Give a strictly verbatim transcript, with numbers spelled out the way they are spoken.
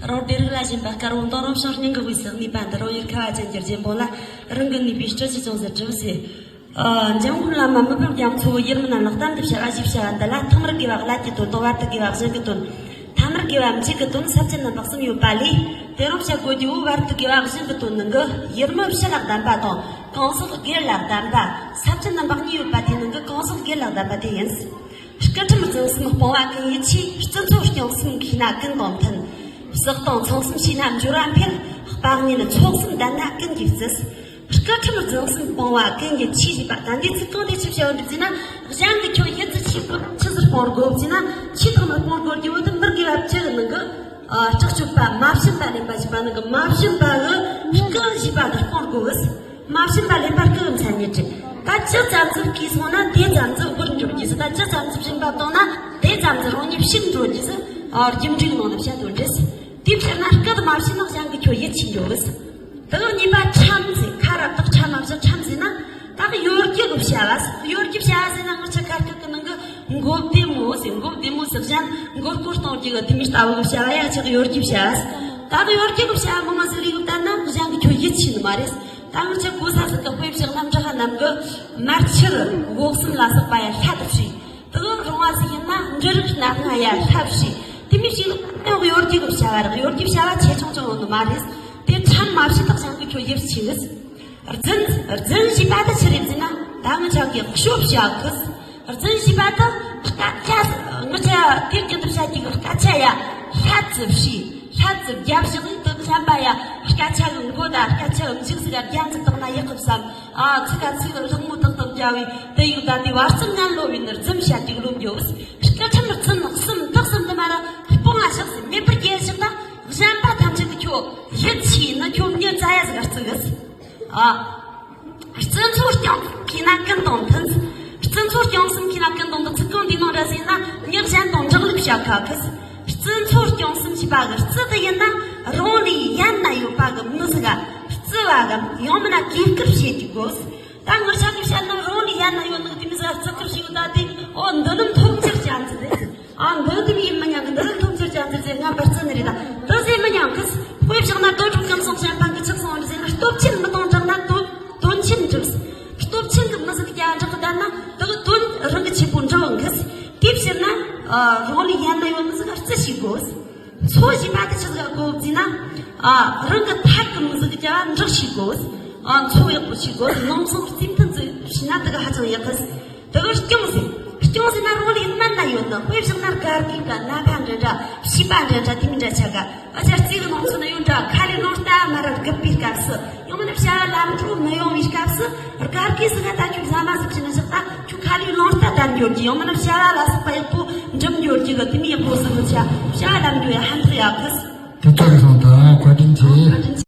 རང་སྡེ་རིགས་ལ་ཞེན་པ་དཀར་བོ་མདངས་རང་བྱུང་སྙིང་གི་དབུས་སུ། ངེས་པ་འདི་རང་ཡུལ་ཁ་བ་ཅན་གྱི་རྒྱལ་པོ་ལ། རང་གི་ནུས་པའི་སྤྲུལ་གྱིས་ཅུང་ཟད་གྲུབ་ཟེར། ཨ། འཇམ་མགོན་བླ་མ་མི་ཕམ་རྒྱ་མཚོ་བོ་ཡུལ་མི་རྣམས་ལ་གཏམ་འདི་བཤད་པ་ཞེས་བྱ་བ་འདི་ལ། ཐོག་མར་དགེ་བ་བླ་གི་དོན་དང་། བར་དུ་དགེ་བ་གཞན་གྱི་དོན། ཐ་མར་དགེ་བ་མཇུག་གི་དོན། ས་བཅད་རྣམ་པ་གསུམ་ཡོད་པ་ལས། དེ་རང་བཤད་དགོས་རྒྱུ་བོ། བར་དུ་དགེ་བ་གཞན་གྱི་དོན་ནི་གི། ཡུལ་མི་བྱི་ལ་གདམས་པ་དང་། གང་ཟག་སྒེར་ལ་གདམས་པ། ས་བཅད་རྣམ་པ་གཉིས་ཡོད་པ་དེའི་ནང་གི་གང་ཟག་སྒེར་ལ་གདམས་པ་དེ་ཡིན། སྐུ་ཁྲིམས་རྫུན་གསུམ་སྤོང་བ་ཀུན་ཡིད་ཆེས། རྩུབ་འཚོ་སྐྱོང་གསུམ་མཁས་ན་ཀུན་དང་མཐུན། བསགས་སྟངས་ཚང་གསུམ་ཤེས་ན་འབྱོར་བ་འཕེལ། སྤང་གཉེན་ཚོགས་གསུམ་ལྡན་ན་ཀུན་གྱིས་བརྩི། སྐུ་ཁྲིམས་རྫུན་གསུམ་སྤོང་བ་ཀུན་ཡིད་ཆེས་ཞེས་པ་ད་འདིའི་ཚིག་རྐང་དེ་ཆི་བྱ་བ་འདི་བརྩིས་ན། གཞན་གྱིས་ཁྱོད་ཡིད་དུ་ཆེས་པ་ཆི་ཟིག་སྤོང་དགོས་བརྩིས་ན། ཆེས་ཐོག་མར་སྤོང་དགོས་རྒྱུ་བོ་དེ་མི་དགེ་བ་བཅུ་གི་ནང་གི། ཨ། སྲེག་གཅོད་པ། མ་བྱིན་པ་ལེན་པ་ཞེས་པ་ནང་གི་མ་བྱིན་པ་གི་རྐུ་ཞེས་པ་དེ་སྤོང་དགོས་གི། མ་བྱིན་པ་ལེན་པ་རྐུ་གི་མཚན་ཉིད་རེད། ད་ཇི་ཙམ་ཟིག་གིས་སོང་ན་དེ་ཙམ་ཟིག་དབུལ་འགྲོ་རྒྱུ་ཟིག་ད་ཇི་ཙམ་ཟིག་སྦྱིན་པ་བཏང་ན་དེ་ཙམ་ཟིག་རང་ཉིད་ཕྱུག་འགྲོ་རྒྱུ་ཟིག་ཨ། རྒྱུ་འབྲས་ནང་ནས་བཤད་དོན་རེད། དེ་བཤད་ན་རྐུ་དེ་མ་བྱིན་ན་གཞན་གྱིས་ཁྱོད་ཡིད་ཆེས་འགྲོ་གི། དེ་གི་གཉིས་པ་ཁྲམ་ཟེར། ཁ་ར་བཏགས་ཁྲ་མ་བཞག་ཁྲམ་ཟེར་ན། ད་གི་གཡོ་སྒྱུ་གི་བྱ་བ་ཟེར། གཡོ་སྒྱུ་བྱ་བ་ཟེར་ན་ང་ཆ་ཁ་སྐད་གི་ནང་གི་མགོ་བདེ་མོ་ཟེར། མགོ་བདེ་མོ་ཟེར། གཞན་མགོ་སྐོར་གཏོང་རྒྱུ་གི་དེ་མི་ལྟ་བུ་གི་བྱ་བ་ཡ་ཆ་གི་གཡོ་སྒྱུ་བྱ་བ་ཟེར། ད་གི་གཡོ་སྒྱུ་གི་བྱ་བ་མང་ང་ཟིག་ལས་གི་བསྡད་ན་གཞན་གྱིས་ཁྱོད་ཡིད་ཆེས་ནི་མ་རེད། ད་ང་ཆ་གོ་ས་ཟིག་གི་དཔེ་བཞག་ན་འབྲི་ཧ་ནམ་གི་མར་ཆུ་གི་འོག་གསུམ་ལ་སོགས་པ་ཡ་ལྷ་དུ་བྱས། དེ་གི་རོང་བ་ཟིག་ཡིན་ན་འབྲུ་རིགས་སྣ་ལྔ་ཡ་ལྷ་བྱས། དེ་མི་ཞིག་ཡང་གཡོ་སྒྱུ་གི་བྱ་བ་རེད། གཡོ་སྒྱུ་བྱ་བ་ཆེ་ཆུང་ཅང་ཡོད་ནི་མ་རེད། དེ་ཁྲམ་མ་བྱེད་དག་ཅང་གི་ཁྱོད་ཡིད་ཆེས་གི། རྫུན། རྫུན་ཞེས་པ་དེ་ཆི་རེད་ཟེར་ན། ད་ང་ཆ་གི་ཤོབ་བྱ་གི། རྫུན་ཞེས་པ་དེ་སྐད་ཆ། ང་ཆ་དེར་གི་འདི་བྱ་གི་སྐད་ཆ་ཡ་ལྷ་ཙི་བྱས། ལྷ་ཙི་རྒྱབ་བཞག་ནི་དེ་བསམ་པ་ཡ། སྐད་ཆ་གི་མགོ་དང་སྐད་ཆ་གི་མཇུག་ཟིག་ག་རྒྱ་ཙིག་བཏང་ན་ཡག་གི་བསམ། ཨ། ཚིག་ག་ཚིག་ལྷག་མོ་ཏག་ཏག་རྒྱབ་བས་དེ་ཡིག་ད་དེ་བར་གསུམ་ངན་ལོ་བས་ནི་རྫུན་བཤད་དེ་ལོ་འགྱོ། སྐུ་ཁྲིམས་རྫུན་གསུམ་དག་གསུམ་དུ་མ་ར་སྤོང་བ་བཞག་ཟིག་མེད་པར་སྐྱེལ་བཞག་ད་གཞན་པ་ཐམས་ཅད་ཀྱིས་ཁྱོད་ཡིད་ཆེས་ནི་ཁྱོད་མྱི་རྩ་ཡ་ཟིག་ག་བརྩི་གི། ཨ། རྩུབ་འཚོ་སྐྱོང་མཁས་ན་ཀུན་དང་མཐུན། རྩུབ་འཚོ་སྐྱོང་གསུམ་མཁས་ན་ཀུན་དང་མཐུན། ཚིག་རྐང་འདིའི་ནང་ར་ཟེར་ན་མྱི་གཞན་དང་འགྲན་ལུགས་བྱ་ཁ་གི། རྩུབ་འཚོ་སྐྱོང་གསུམ་ཞེས་པ་གི་རྩུབ་དེ་ཡིན་ན་རང་ལས་ཡན་ན་ཡོད་པ་གི་མི་ཟིག་ག་རྩུབ་པ་གི་ཡང་མིན་ན་གུས་བཀུར་བྱེད་རྒྱུ་དགོས། ད་ང་ཆ་གི་བཤད་ན་རང་ལས་ཡན་ན་ཡོད་ནི་དེ་མི་ཟིག་ག་རྩུབ་བཀུར་བྱེད་ཡོད་ད་དེ། ཨོ། འདི་ནི་མཐོང་ཆེར་བྱ་འཛིན་རེད། ཨ། འདི་དེ་མི་ཡིན་མི་ཉན་གི། འདི་ནི་མཐོང་ཆེར་བྱ་འཛིན་རེད། ང་བར་རྩི་ནི་རེད་ད། འདི་ཟེར་མི་ཉན་གི། དཔེ་བཞག་ན་རྡོ་གྲུབ་ཀུན་བཟང་བྱམས་པ་གི་ཆགས་སོང་རེད་ཟེར་ན། སྟོབས་ཆེན་མི་དང་འགྲིག་ན་དོན་དོན་ཆེན་འགྲིག་སྟོབས་ཆེན་གི་མི་ཟིག་གི་རྒྱ་འགྲིག་གི་བསྡད་ན་དེ་གི་དོན་རང་གི་ཆེན་པོ་འགྲིག་གི། དེ་ཕྱིར་ན། ཨ། རང་ལས་ཡན་ན་ཡོད་མི་ཟིག་ག་རྩི་བྱེད་དགོས། འཚོ་ཞེས་པ་དེ་ཆི་ཟིག་ག་གོ་བརྩིས་ན། ཨ། རང་གི་ཐད་གི་མི་ཟིག་གི་རྒྱ་བ་འགྲིག་བྱེད་དགོས། ཨ། འཚོ་ཡག་པོ་བྱེད་དགོས། ནང་ཚོང་རྩིས་མཐུན་ཟིག་བྱས་ན་དེ་གི་ཧ་ཅང་ཡག་གི། དེ་གི་སྐྱོང་ཟིག་སྐྱོང་ཟིག་ན་རང་ལས་སྨན་ན་ཡོད་ནི། དཔེ་བཞག་ན་སྒར་གི་གི་ན་ཕ་འདྲ་འདྲ་བྱིས་པ་འདྲ་འདྲ་དེ་མི་འདྲ་ཆ་ག་ཨ་ཅག་རྩིས་གི་ནང་ཚོ་ན་ཡོད་འདྲ། ཁ་ལས་རླུང་རྟ་མར་ར་རྒུད་པའི་སྐབས་སུ། ཡང་མིན་ན་བྱ་བ་ལམ་འགྲོ་མི་ཡོང་བའི་སྐབས་སུ། སྒར་གི་ཟིག་ག་ད་ཁྱོད་ཟ་མ་ཟིག་བྱས་ན་བཞག་ད་ཁྱོད་ཁ་ལས་རླུང་རྟ་དར་འགྱོ་རྒྱུ། ཡང་མིན་ན་བྱ་བ་ལ་སོགས་པ་ཡག་པོ་འགྲུབ་འགྱོ་རྒྱུ་གི་དེ་མི་ཡག་པོ་ཟིག་གི་ཆ། བྱ་བ་ལམ་འགྲོ་ཡ་ཧམ་ཟིག་ཡག་གི། དེ་ལྟར་སོང་དང་བཀའ་དྲིན་ཆེ།